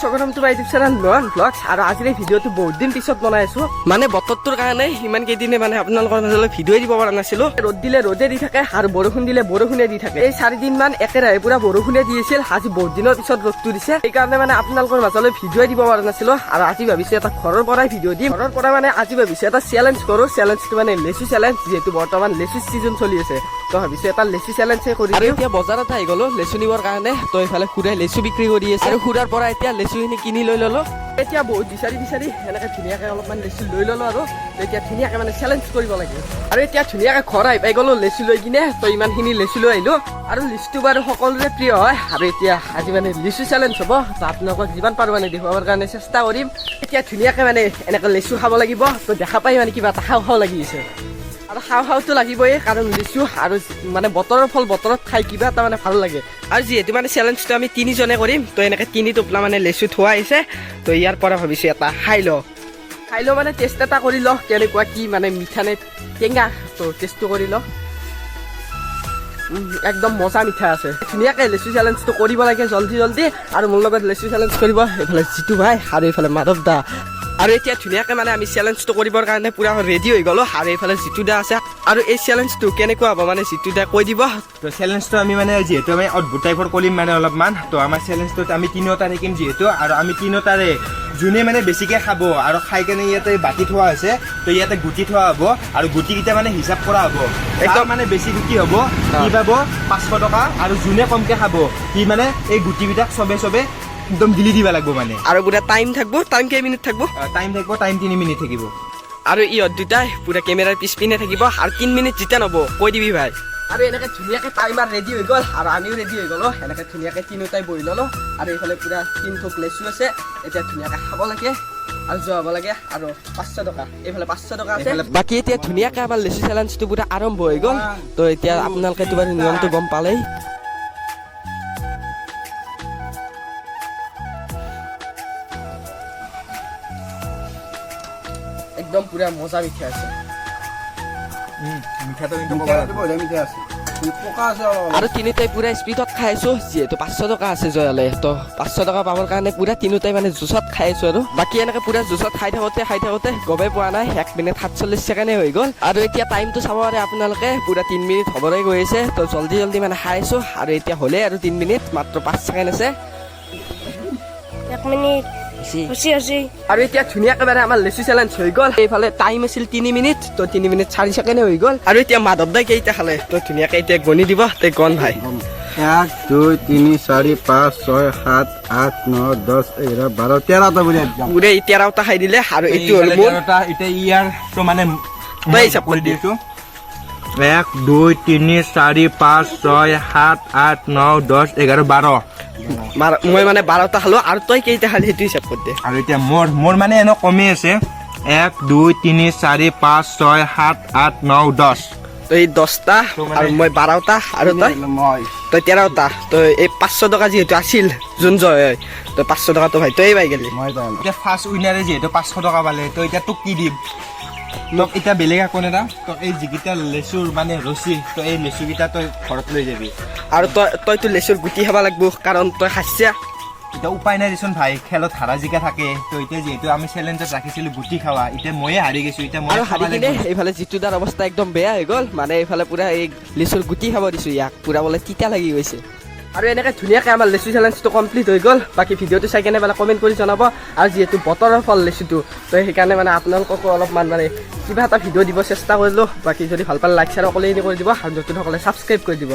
স্বাগতম তোমাৰ YouTube channel নয়ন blogs. আৰু আজিৰ এই ভিডিঅ'টো বহুত দিন পিছত বনাই আছো, মানে বতৰটোৰ কাৰণে ইমান কেইদিনে মানে আপোনালোকৰ মাজলৈ ভিডিঅ' দিব পৰা নাছিলো। ৰ'দ দিলে ৰ'দে দি থাকে আৰু বৰষুণ দিলে বৰষুণে দি থাকে। এই 4 দিন মান একেৰাহে পুৰা বৰষুণে দি আছিল। আজি বহুত দিনৰ পিছত ৰ'দটো দিছে, সেইকাৰণে মানে আপোনালোকৰ মাজলৈ ভিডিঅ' দিব পৰা নাছিলো। আৰু আজি ভাবিছো এটা ঘৰৰ পৰাই ভিডিঅ' দিম। ঘৰৰ পৰা মানে আজি ভাবিছো এটা চেলেঞ্জ কৰো। চেলেঞ্জটো মানে লেচু চেলেঞ্জ। যিহেতু বৰ্তমান লেচু চিজন চলি আছে, তো ভাবিছো এটা লেচু চেলেঞ্জে কৰি। আৰু এতিয়া বজাৰত আহি গলো লেচু নিবৰ কাৰণে। তো এইফালে খুৰাই লেচু বিক্ৰী কৰি আছে আৰু খুৰাৰ পৰা এতিয়া লেচুখিনি কিনি লৈ ললো। এতিয়া বহুত বিচাৰি বিচাৰি এনেকে ধুনীয়াকে অলপমান লেচু লৈ ললো। আৰু এতিয়া ধুনীয়াকে মানে চেলেঞ্জ কৰিব লাগে। আৰু এতিয়া ধুনীয়াকে ঘৰ আহি পাই গলো লেচু লৈ কিনে। তো ইমানখিনি লেচু লৈ আহিলো। আৰু লিচুটো বাৰু সকলোৰে প্ৰিয় হয়। আৰু এতিয়া আজি মানে লিচু চেলেঞ্জ হ'ব। তো আপোনালোকক যিমান পাৰো মানে দেখুৱাবৰ কাৰণে চেষ্টা কৰিম। এতিয়া ধুনীয়াকে মানে এনেকে লেচু খাব লাগিব। তো দেখা পাই মানে কিবা এটা খাওঁ খাওঁ লাগি আছে। আৰু খাওঁ খাওঁতো লাগিবই, কাৰণ লিচু আৰু মানে বতৰৰ ফল বতৰত খাই কিবা এটা মানে ভাল লাগে। আৰু যিহেতু মানে চেলেঞ্জটো আমি তিনিজনে কৰিম, তো এনেকে তিনি টোপলা মানে লেচু থোৱা আহিছে। তো ইয়াৰ পৰা ভাবিছোঁ এটা খাই লওঁ। খাই লওঁ মানে টেষ্ট এটা কৰি লওঁ, কেনেকুৱা কি মানে মিঠা নে টেঙা। তো টেষ্টটো কৰি লওঁ। একদম মজা মিঠা আছে। ধুনীয়াকে লেচু চেলেঞ্জটো কৰিব লাগে জল্দি জল্দি। আৰু মোৰ লগত লেচু চেলেঞ্জ কৰিব এইফালে জিতু ভাই আৰু এইফালে মাধৱ দা। আৰু এতিয়া ধুনীয়াকে মানে আমি চেলেঞ্জটো কৰিবৰ কাৰণে পুৰা ৰেডি হৈ গ'লো। আৰু এইফালে জিতু দা আছে। আৰু এই চেলেঞ্জটো কেনেকুৱা হ'ব মানে জিতু দা কৈ দিব। তো চেলেঞ্জটো আমি মানে যিহেতু আমি অদ্ভুত টাইপৰ কৰিম মানে অলপমান। তো আমাৰ চেলেঞ্জটোত আমি তিনিওটা থাকিম যিহেতু, আৰু আমি তিনিওটাৰে যোনে মানে বেছিকে খাব আৰু খাই কেনে ইয়াতে বাতি থোৱা হৈছে, তো ইয়াতে গুটি থোৱা হ'ব আৰু গুটিকেইটা মানে হিচাপ কৰা হ'ব। একদম মানে বেছি গুটি হ'ব সি পাব 500 টকা আৰু যোনে কমকে খাব সি মানে এই গুটিবিলাক চবে চবে একদম গিলি দিব লাগিব মানে। আৰু পুৰা টাইম থাকিব। টাইম কেই মিনিট থাকিব? টাইম থাকিব, টাইম 3 মিনিট থাকিব। আৰু ইহঁত দুটাই পুৰা কেমেৰাৰ পিছপিনে থাকিব আৰু 3 মিনিট যেতিয়া নহ'ব কৈ দিবি ভাই। আৰু এনেকে ধুনীয়াকে টাইমাৰ ৰেডি হৈ গ'ল আৰু আমিও ৰেডি হৈ গ'লো। এনেকে ধুনীয়াকে তিনিওটাই বহি ল'লো। আৰু এইফালে পুৰা তিনি থোক লেচু আছে। এতিয়া ধুনীয়াকে খাব লাগে আৰু যোৱা হ'ব লাগে। আৰু 500 টকা, এইফালে 500 টকা আছে। বাকী এতিয়া ধুনীয়াকে আমাৰ লেচু চেলেঞ্জটো পুৰা আৰম্ভ হৈ গ'ল। তো এতিয়া আপোনালোকে বাৰু নিয়মটো গম পালেই। একদম পুৰা মজা মিঠা আছে। মিঠাটো কিন্তু ক'ব লাগিব। বঢ়িয়া মিঠা আছে, কিন্তু পকা আছে অলপ। আৰু তিনিটাই পুৰা স্পীডত খাই আছো, যিহেতু 500 টকা আছে জয়ালে। তো 500 টকা পাবৰ কাৰণে পুৰা তিনিওটাই মানে জুচত খাই আছো। আৰু বাকী এনেকে পুৰা জুচত খাই থাকোতে খাই থাকোতে গমেই পোৱা নাই, 1 মিনিট 47 ছেকেণ্ডে হৈ গ'ল। আৰু এতিয়া টাইমটো চাব পাৰে আপোনালোকে, পুৰা 3 মিনিট হ'বলৈ গৈ আছে। তো জল্দি জল্দি মানে খাই আছো। আৰু এতিয়া হ'লেই আৰু 3 মিনিট মাত্ৰ 5 ছেকেণ্ড আছে। 1 মিনিট হৈছে হৈছে। আৰু এতিয়া ধুনীয়াকে মানে আমাৰ লেচু চেলেঞ্জ হৈ গ'ল। এইফালে টাইম আছিল 3 মিনিট, তো 3 মিনিট 4 ছেকেণ্ডে হৈ গ'ল। আৰু এতিয়া মাধৱ দাই কেইটা খালে, তো ধুনীয়াকে এতিয়া গণি দিব। তই গণ ভাই। 1, 2, 3, 4, 5, 6, 7, 8, 9, 10, 11, 12, 13টা বুলি একদম। পুৰে 13টা খাই দিলে। আৰু এইটো হ'ল মোৰ। 13টা। এতিয়া ইয়াৰ তো মানে তই হিচাপ কৰি দিছো, 1, 2, 3, 4, 5, 6, 7, 8, 9, 10, 11, 12। মই মানে 12টা খালো। আৰু তই কেইটা খালি সেইটো হিচাপ কৰি দে। আৰু এতিয়া মোৰ মানে এনে কমি আছে, 1, 2, 3, 4, 5, 6, 7, 8, 9, 10। তই 10টা আৰু মই 12টা আৰু তই মই তই 13টা। তই এই 500 টকা যিহেতু আছিল, যোন জয় হয়, তই 500 টকাটো ভাই তই পাই গেলি। মই পালো। এতিয়া ফাৰ্ষ্ট উইনাৰে যিহেতু 500 টকা পালে, তই এতিয়া তোক কি দিম? তোক এতিয়া বেলেগ একো নেদা। তোক এই যিকেইটা লেচুৰ মানে ৰছী, তই এই লেচুকেইটা তই ঘৰত লৈ যাবি। আৰু তইতো লেচুৰ গুটি খাব লাগব, কাৰণ তই খাইছা। এতিয়া উপায় নাই দেচোন ভাই, খেলত হাৰা জিকা থাকে। তো এতিয়া যিহেতু আমি চেলেঞ্জত ৰাখিছিলো গুটি খাৱা, এতিয়া ময়ে হাৰি গৈছো, এতিয়া মই আৰু হাৰি কিনে এইফালে জিতু দাৰ অৱস্থা একদম বেয়া হৈ গ'ল। মানে এইফালে পুৰা এই লিচুৰ গুটি খাব দিছো ইয়াক, পুৰা বোলে তিতা লাগি গৈছে। আৰু এনেকে ধুনীয়াকে আমাৰ লেচু চেলেঞ্জটো কমপ্লিট হৈ গ'ল। বাকী ভিডিঅ'টো চাই কেনে মানে কমেণ্ট কৰি জনাব। আৰু যিহেতু বতৰৰ ফল লেচুটো, তো সেইকাৰণে মানে আপোনালোককো অলপমান মানে কিবা এটা ভিডিঅ' দিব চেষ্টা কৰিলোঁ। বাকী যদি ভাল পালে লাইক, শ্বেয়াৰ সকলোখিনি কৰি দিব আৰু নতুনসকলে ছাবস্ক্ৰাইব কৰি দিব।